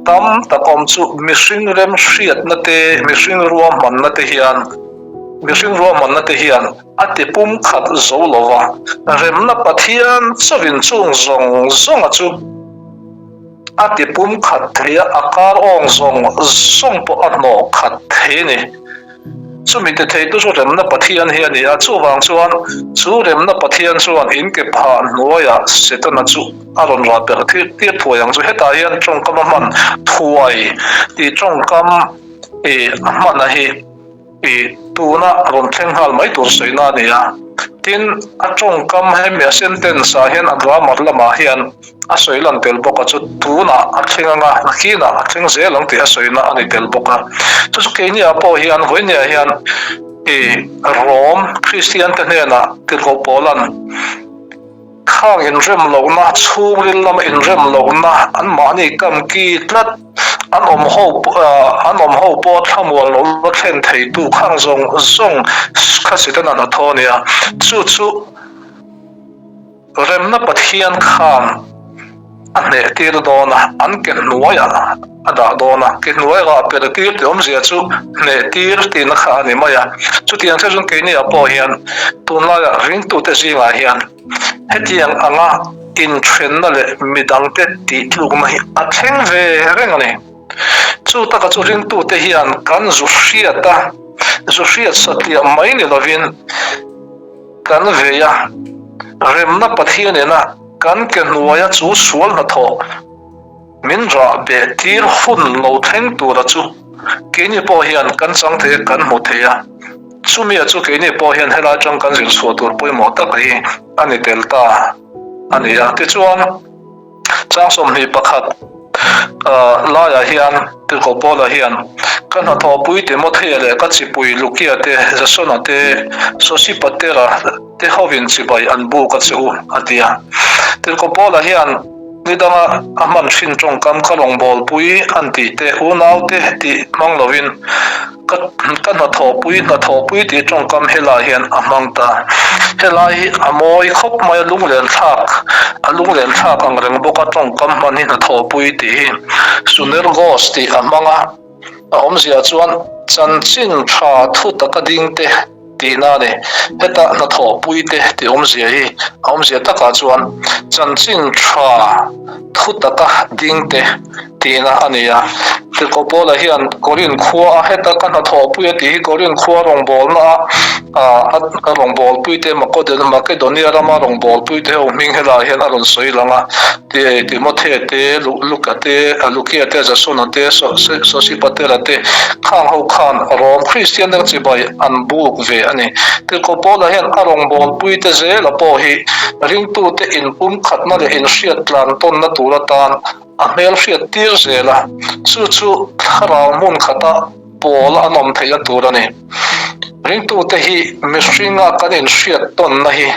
tam tak awm chu mihring rem hriatna te, mihring ruahmanna te hian mihring ruahmanna te hian a ti pumkhat zo lo va, remna Pathian chauhin chung zawng zawnga chu a ti pumkhat thei a, a kar awng zawng zawng pawh a hnawh khat thei a ni. Chumi ti theitu chu remna Pathian hi a ni a, chuvang chuan chu remna Pathian chuan in ke phah hnuaiah Setana chu a rawn rah ber tir tir thuai ang chu. Hetah hian tawngkam a hman thuai tih tawngkam ih a hman a hi ih tuna rawn thleng nghal mai tur sawina a ni a. Tin, a tawngkam hemi a sentence ah hian a grammar lamah hian A sawi lan tel bawk a chu tunah a thleng anga nakinah a thleng zel ang tih a sawina a ni tel bawk a. Chu chu keiniah pawh hian vawinia hian i Rom Kristian te hnenah tirhkoh Paula'n khang inrem lohna chhungril lama inrem lohna anmahni kamki tlat an awm ho an awm ho pawh thlamuan lohna thlen theitu khang zawng zawng kha Setanan a thaw a nia. Chu chu. Remna Pathian khan a hneh tir dawn a, an ke hnuaiah a dah dawn a, ke hnuaiah a per tir tih awmzia chu hneh tir tihna kha a ni mai a. Chutiang chiah chuan keiniah pawh hian tunlaiah ringtute zingah hian hetiang anga inthenna leh midangte tihtlukna hi a thleng ve reng a ni. Chu taka chu ringtute hian kan zu hriat a, zu hriat satliah mai ni lovin, Kan vei a, remna Pathian ina kan ke hnuaia chu sual hnathawh min rah beh tir hun lo thleng tura chu keini pawh hian kan chang thei a, kan hmu thei a. Chumia chu keini pawh hian helai atang kan zir chhuah tur pawimawh tak hi a ni tel ta a ni a. Tichuan. Chang 21 laiah hian Tirhkoh Paula hian, Ka hnathawhpui Timothea leh ka chipui Lukia te, Jasona te, Sosipatera te hovin chibai an buk a che u, a ti a. Tirhkoh Paula hian ni danga a hman hrin tawngkam kha rawngbawlpui an tih te, unaute tih hmang lovin, Ka ka hnathawhpui hnathawhpui tih tawngkam helai hian a hmang ta. Helai hi a mawi khawp mai a lunglen thlak a lunglen thlak ang reng bawk a tawngkam hman hi hnathawhpui tih hi Sunergos tih a hmang a, a awmzia chuan chanchin tha thu taka ding te tihna a ni. Heta hnathawhpui te tih awmzia hi a awmzia takah chuan chanchin tha thu taka ding te tihna a ni a. Tirhkoh Paula hian Korin khua a heta ka hnathawhpui a tih hi Korin khua rawngbawlna a a rawngbawlpui te Makedonia rama rawngbawlpui te ho hming helaiah hian a rawn sawi lang a. Timothea te, Luka te, Lukia te, Jasona te, Sosipatera te khang ho khan Rom Kristian te chibai an buk ve a ni. Tirhkoh Paula hian a rawngbawlpui te zela pawh hi ringtute inpumkhatna leh inhriat tlan tawnna tur atan a hmel hriat tir zel a, chu chu thlarau hmun khata pawl an awm theihna tur a ni. Ringtute hi mihringa kan inhriat tawnna hi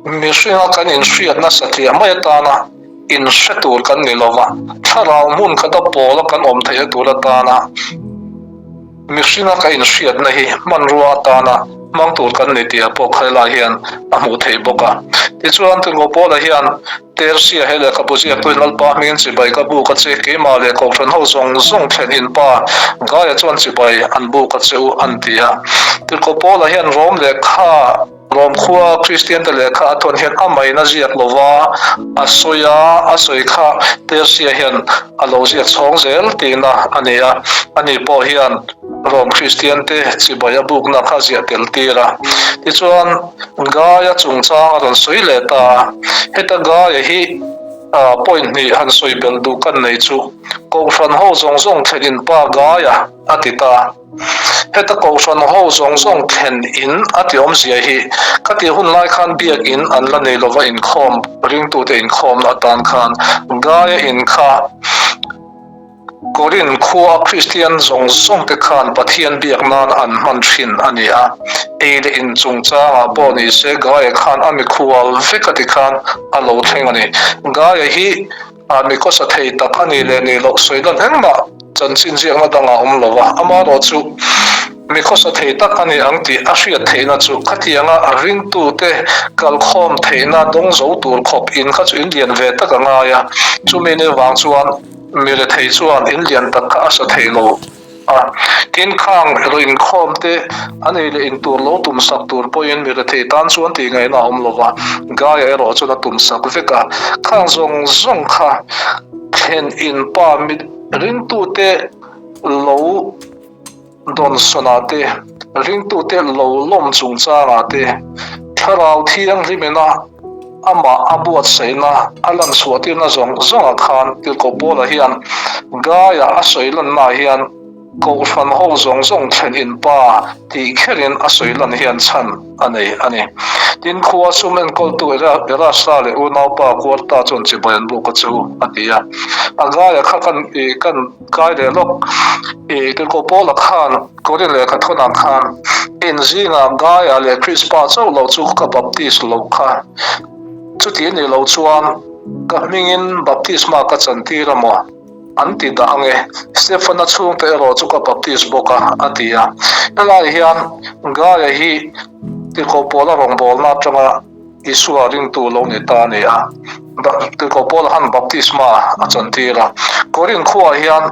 mihringa kan inhriatna satliah mai atana inhre tur kan ni lova, thlarau hmun khata pawla kan awm theihna tur atana mihringa ka inhriatna hi hmanrua atana hmang tur kan ni tih pawh khailai hian a hmuh theih bawk a. Tichuan, Tirhkoh Paula hian Tersia he lehkhabu ziaktuin Lalpa hmingin chibai ka buk a che, keimah leh kohhran ho zawng zawng thlen in pa Gaia chuan chibai an buk a che u an ti a. Tirhkoh Paula hian Rom lehkha, Rom khua Kristian te lehkha a thawn hian a main a ziak lo va, a sawi a, a sawi kha Tersia hian a lo ziak chhawng zel tihna a ni a, ani pawh hian Rom Kristian te chibai a bukna kha ziah tel tir a. Tichuan, Gaia chungchang a rawn sawi leh ta a, heta Gaia hi point hnih han sawi belh duh kan nei chu Kohhran ho zawng zawng thlen in pa Gaia a ti ta. Heta Kohhran ho zawng zawng thlen in a ti awmzia hi ka tih hun lai khan biak in an la nei lova inkhawm ringtute inkhawmna atan khan Gaia in kha Korin khua Kristian zawng zawngte khan Pathian biak nan an hman thin a ni a. Ei leh in chungchangah pawh ni se Gaia khan a mikhual vek a ti khan a lo thleng a ni. Gaia hi a mi khawsa thei tak a ni leh ni loh sawi lan engmah chanchin ziakna dangah a awm lo va, amaherawhchu. Mi khawsa thei tak a ni ang tih a hriat theihna chu khatianga ringtute kalkhawm theihna dawng zo tur khawp in kha chu in lian ve tak a ngai a, chumi ni vang chuan mi rethei chuan in lian tak kha a sa thei lo a. Tin, khang rinkhawm te a nei leh in tur lo tum sak tur pawhin mi rethei tan chuan tih ngaihna a awm lo va, Gaia erawh chuan a tum sak vek a. Khang zawng zawng kha thlen in pa mi ringtute lo. Dawnsawnah te, ringtute lo lawm chungchangah te, Thlarau Thianghlimina amah a buatsaihna a lanchhuahtirna zawng zawngah khan Tirhkoh Paula hian Gaia a sawi lannaah hian Kohhran ho zawng zawng thlen in pa tih kherin a sawi lan hian chhan a nei a ni. Tin, khua sum enkawltu Erasta leh unaupa Kuarta chuan chibai an buk a chu a ti a. A Gaia kha kan kan Kai leh lawk i Tirhkoh Paula khan Korin lehkha thawnah khan in zingah Gaia leh Krispa chauh lo chu ka baptis lo kha. Chuti a nih loh chuan ka hmingin baptisma ka chantir a maw? An ti dah ange. Stefana chhungte erawh chu ka baptis bawk a, a ti a. Helai hian Gaia hi Tirhkoh Paula rawngbawlna atanga Isua ringtu lo ni ta a ni a, Tirhkoh Paula khan baptisma a chantir a. Korinth khuaah hian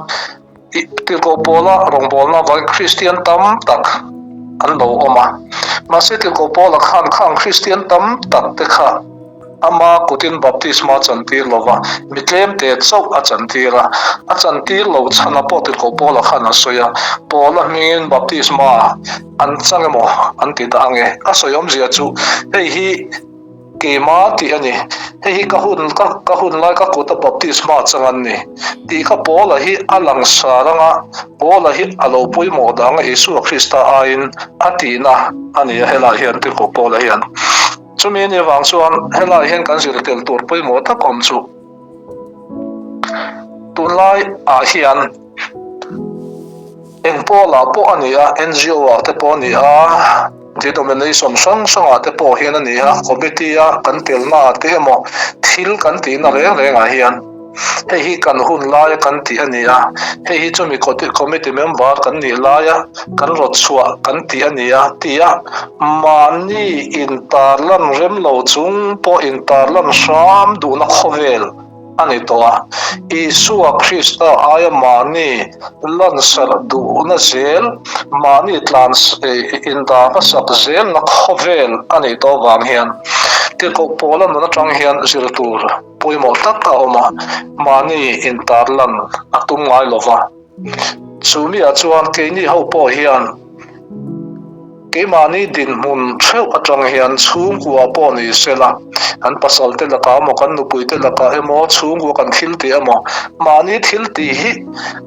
Tirhkoh Paula rawngbawlna avangin Kristian tam tak an lo awm a. Mahse Tirhkoh Paula khan khang Kristian tam tak te kha ama kutin baptisma a chantir lo va, mi tlemte chauh a chantir a. A chantir lo chhana pawh Tirhkoh Paula khan a sawi a, Paula hmingin baptisma An chang emaw an ti dah ange. A sawi awmzia chu hei hi keima tih a ni. Hei hi ka hun ka ka hun lai ka kuta baptisma chang an ni tih kha Paula hi a langsar anga Paula hi a lo pawimawh dah anga Isua Krista aiin a tihna a ni a helai hian Tirhkoh Paula hian. Chumi anih avang chuan helai hian kan zir tel tur pawimawh tak awm chu tunlai ah hian Eng pawlah pawh a ni a, NGO ah te pawh a ni a, denomination hrang hrangah te pawh hian a ni a, committee a kan telna ah te emaw thil kan tihna reng rengah hian hei hi kan hun laia kan tih a ni a, hei hi chumi committee member kan nih laia kan rawt chhuah kan tih a ni a tia mahni intarlan rem lo chung pawh intarlan hram duhna khawvel a ni tawh a. Isua Krista aia mahni lansarh duhna zel, mahni tlan indah hmasak zelna khawvel a nih tawh avang hian Tirhkoh Paula nun atang hian zir tur pawimawh tak a awm a, mahni intarlan a tum ngai lo va. Chu miah chuan keini ho pawh hian keimahni dinhmun theuh atang hian chhungkua pawh ni sela, kan pasalte lakah emaw kan nupuite lakah emaw chhungkua kan thil tih emaw mahni thil tih hi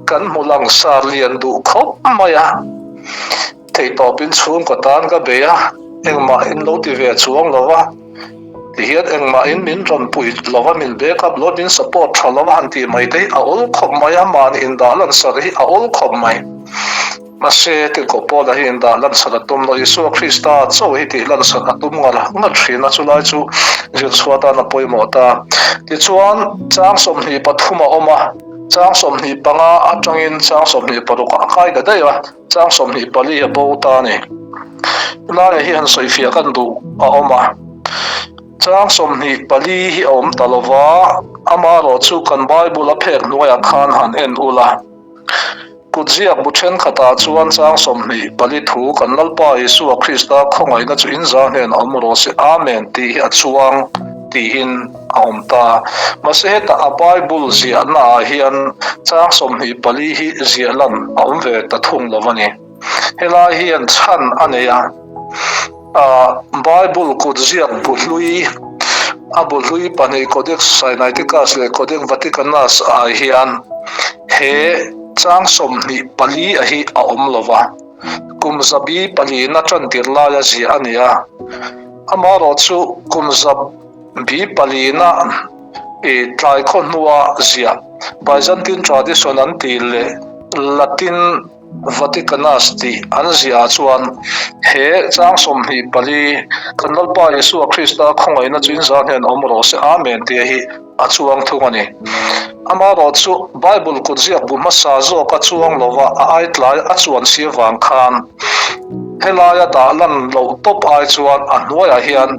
kan hmu langsar lian duh khawp mai a. Theihtawpin chhungkaw tan ka bei a, engmah in lo ti ve chuang lo va. Tihian engmahin min rawn pui lova, min back up lo, min support tha lova han tih mai te hi a awl khawp mai a, mahni indah lansar hi a awl khawp mai. Mahse, Tirhkoh Paula hi indah lansar a tum lo, Isua Krista chauh hi tih lansar a tum ngar ngar thin a, chulai chu zirchhuah atan a pawimawh ta. Tichuan, chang 23 a awm a, chang 25 atangin chang 26 a kai ta daih a. Chang 24 a bo ta a ni. Helaiah hi han sawifiah kan duh a awm a. Chang 24 hi a awm ta lo va, amaherawh chu kan Bible a phek hnuaiah khan han en ula. Kutziak bu thenkhatah chuan chang 24 thu kan Lalpa Isua Krista khawngaihna chu inza hnen a awm rawh se, Amen tih hi a chuang tiin a awm ta. Mahse hetah a Bible ziahna ah hian chang 24 hi ziah lan a awm ve ta thung lo a ni. Helai hian chhan a nei a, Bible kut ziak bu hlui, a bu hlui pahnih Codex Sinaiticus leh Codex Vaticanus ah hian he chang 24 a hi a awm lo va. Kum zabi palina tantir laia ziah a ni a, amaherawhchu kum zabi palina i tlai khaw hnua ziah Byzantine tradition an tih leh Latin Vaticanus tih an ziah ah chuan he chang 24 kan Lalpa Isua Krista khawngaihna chu inzah hnen awm rawh se Amen tia hi. a chuang thung a ni. Amaherawhchu, Bible kutziak bu hmasa zawka chuang lova a ai tlai a chuan si avang khan helaia dah lan loh tawp ai chuan a hnuaiah hian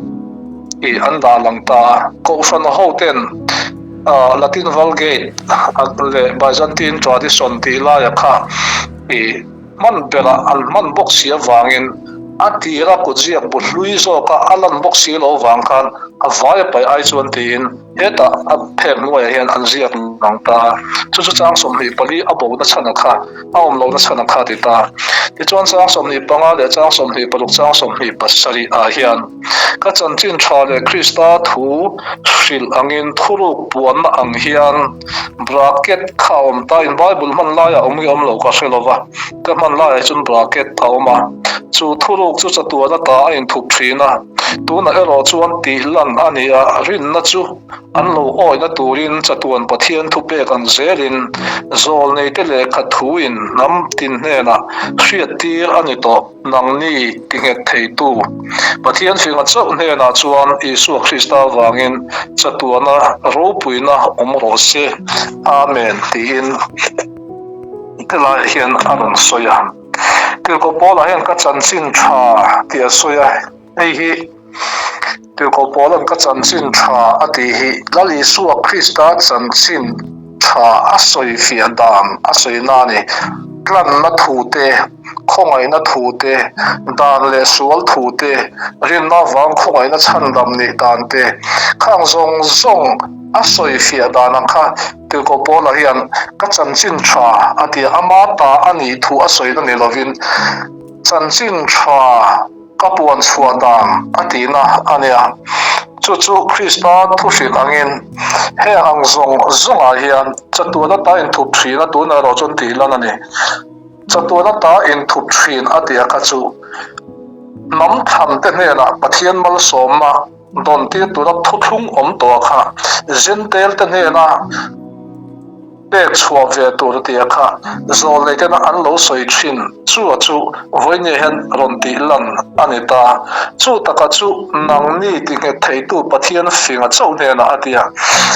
ih an dah lang ta a. Kohhran hoten Latin Vulgate leh Byzantine Tradition tih laia kha ih hman berah an hman bawk si avangin a tira kutziak bu hlui zawka a lan bawk si loh avang khan a vai a paih ai chuan tiin hetah a phek hnuaiah hian an ziak nang ta a. Chu chu chang 24 a bo na chhan a kha, a awm lo na chhan a kha ti ta. Tichuan chang 25 leh chang 26 chang 27 ah hian ka chanchin tha leh Krista thu hrilh angin thuruk puanna ang hian Bracket kha a awm ta in Bible hman laiah awm nge awm lo ka hre lova, ka hman laiah chuan bracket a awm a, chu thuruk chu chatuan ata a inthup thin a, tunah erawh chuan tih lan a ni a, rinna chu an lo awihna turin chatuan Pathian thupek ang zelin zawlneite lehkha thuin hnam tin hnenah hriattir a ni tawh. Nangni tinghet theitu Pathian finga chauh hnenah chuan Isua Krista vangin chatuana ropuina awm rawh se. Amen tiin helaiah hian a rawn sawi a. Tirhkoh Paula hian ka chanchin tha tih a sawi a, hei hi Tirhkoh Paula'n ka chanchin tha a tih hi Lal Isua Krista chanchin tha a sawi fiah dan a sawi na a ni. Tlanna thu te, khawngaihna thu te, dan leh sual thu te, rinna avang khawngaihna chhandam nih dan te, khang zawng zawng a sawi fiah dan ang kha Tirhkoh Paula hian ka chanchin tha a ti a, ama ta a nih thu a sawina ni lovin chanchin tha Ka puan chhuah dan a tihna a nia. Chu chu Krista thuhrilh angin heng ang zawng zawngah hian chatuan ata inthup thin a tunah erawh chuan tih lan a ni. Chatuan ata inthup thin a tih a kha chu hnam thlan te hnenah Pathian malsawmna dawn tir tura thuthlung awm tawh a kha Jentail te hnena Pek chhuah ve tur tia kha zawlnei tena an lo sawi thin chu a chu vawinia hian rawn tih lan a ni ta. Chu taka chu nangni ti nghet theitu Pathian finga chauh hnenah a ti a.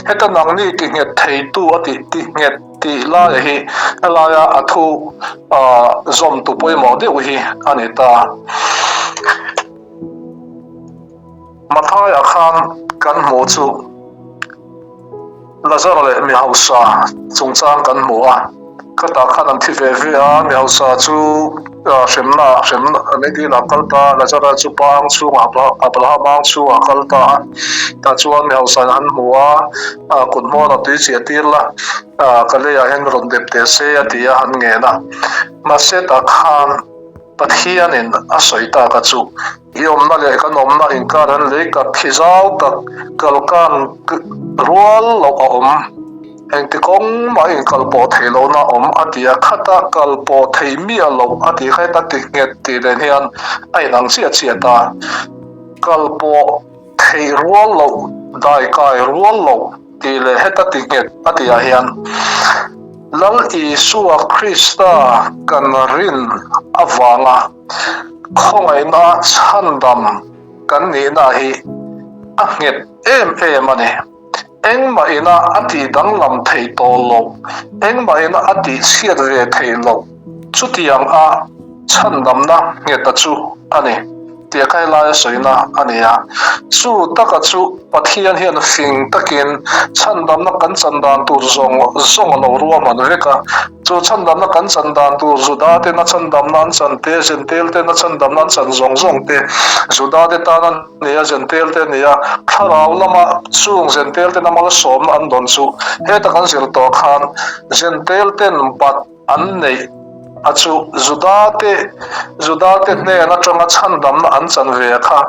Heta nangni ti nghet theitu a tih ti nghet tih laia hi helaia a thu zawmtu pawimawh deuh hi a ni ta. Mathaiah khan kan hmuh chu Lazara leh mi hausa chungchang kan hmu a, khatah khan an thi ve ve a, mi hausa chu hremna hremna meidil ah kal ta a, Lazara chu pa ang chhungah Abraham ang chhungah a kal ta a, tah chuan mi hausa in an hmu a, kut hmawr a tui chiah tir la, ka leiah hian rawn dep teh se a ti a, an ngen a, mahse tah khan Pathianin a sawi tak a chu I awmna leh kan awmna inkar an lei kat khi zau tak kalkan rual loh a awm. Engti kawng mah inkal pawh theih lohna a awm a ti a, khata kal pawh thei miah loh a tih kha heta ti nghet tih nen hian a inang chiah chiah ta. Kal pawh theih rual loh, dai kai rual loh tih leh heta ti nghet a tihah hian Lal Isua Krista kan rin avanga Khawngaihna chhandam kan nihna hi a nghet em em a ni. Engmah ina a tih danglam thei tawh loh, engmah ina a tih chhiat ve theih loh, chutiang a chhandamna ngheta chu a ni. Tia kai laia sawina a ni a. Chu taka chu Pathian hian fing takin chhandamna kan chan dan tur zawng zawng a lo ruahman vek a. Chu chhandamna kan chan dan tur Juda tena chhandamna an chan te, Jentail tena chhandamna an chan zawng zawng te, Juda te tan a ni a, Jentail te a ni a, thlarau lama chung Jentail tena malsawmna an dawn chu heta kan zir tawh khan Jentail ten bat An neih a chu Judate, Judate hnen atanga chhandamna an chan ve a kha,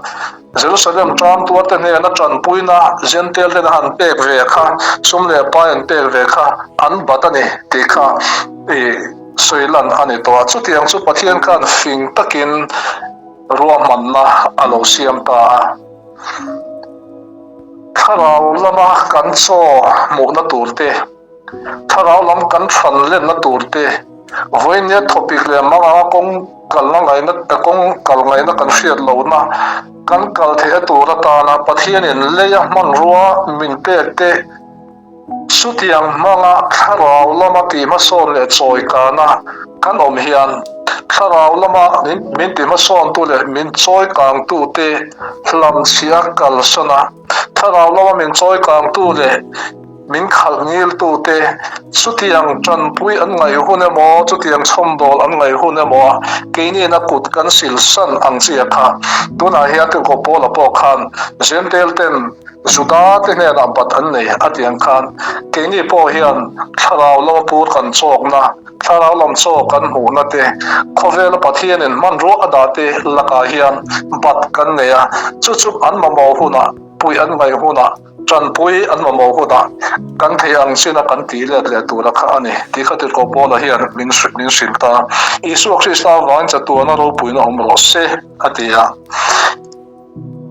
Jerusalem tangtuarte hnena tanpuina Jentail ten a han pek ve a kha, sum leh pai an pek ve kha an bat a ni tih kha i sawi lan a ni tawh a. Chutiang chu Pathian khan fing takin ruahmanna a lo siam ta a. Thlarau lama kan chaw hmuhna turte. Thlarau lam kan hran lenna tur te, vawinia thawpik leh mang anga kawng kalna ngaihna kawng kal ngaihna kan hriat lohna kan kal theihna tur atana Pathianin leia hmanrua min pek te. Chutiang hmanga thlarau lama tihhmasawn leh chawikana kan awm hian thlarau lama min tihhmasawntu leh min chawikangtute hlamchhiah kalsan a, thlarau lama min chawikangtu leh min khalh ngiltute chutiang tanpui an ngaih hun emaw, chutiang chhawmdawl an ngaih hun emaw a keiniin a kut kan silsan ang chiah kha tunah hian Tirhkoh Paula pawh khan Jentail ten Juda te hnenah bat an nei a tih ang khan keini pawh hian thlarau lama pur kan chawkna, thlarau lam chaw kan hmuhna te, khawvela Pathianin hmanrua a dah te lakah hian bat kan nei a, chu chu an mamawh hunah, puih an ngaih hunah, tanpui an mamawh hunah kan theih ang china kan tih let leh tura kha a ni tih kha Tirhkoh Paula hian min hrilh ta. Isua Krista avangin chatuana ropuina awm rawh se a ti a.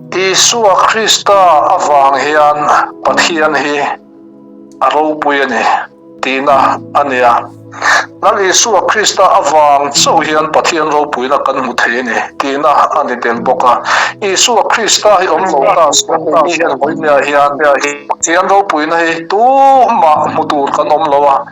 Isua Krista avang hian Pathian hi a ropui a ni tihna a ni a. Lal Isua Krista avang chauh hian Pathian ropuina kan hmu thei a ni tihna a ni tel bawk a. Isua Krista hi awm lo ta se mi hian vawinia hian Pathian ropuina hi tumah hmu tur kan awm lo a.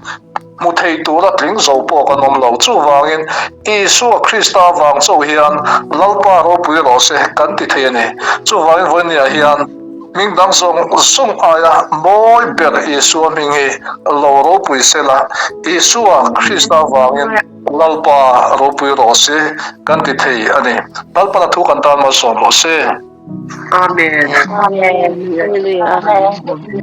Hmu thei tura tling zo pawh kan awm lo. Chuvangin, Isua Krista avang chauh hian Lalpa ropui rawh se kan ti thei a ni. Chuvangin vawinia hian hming dang zawng zawng aia mawi ber Isua hming hi lo ropui se la, Isua Krista avangin Lalpa ropui rawh se kan ti thei a ni. Lalpan a thu kan tan malsawm rawh se. Amen. Amen. Amen.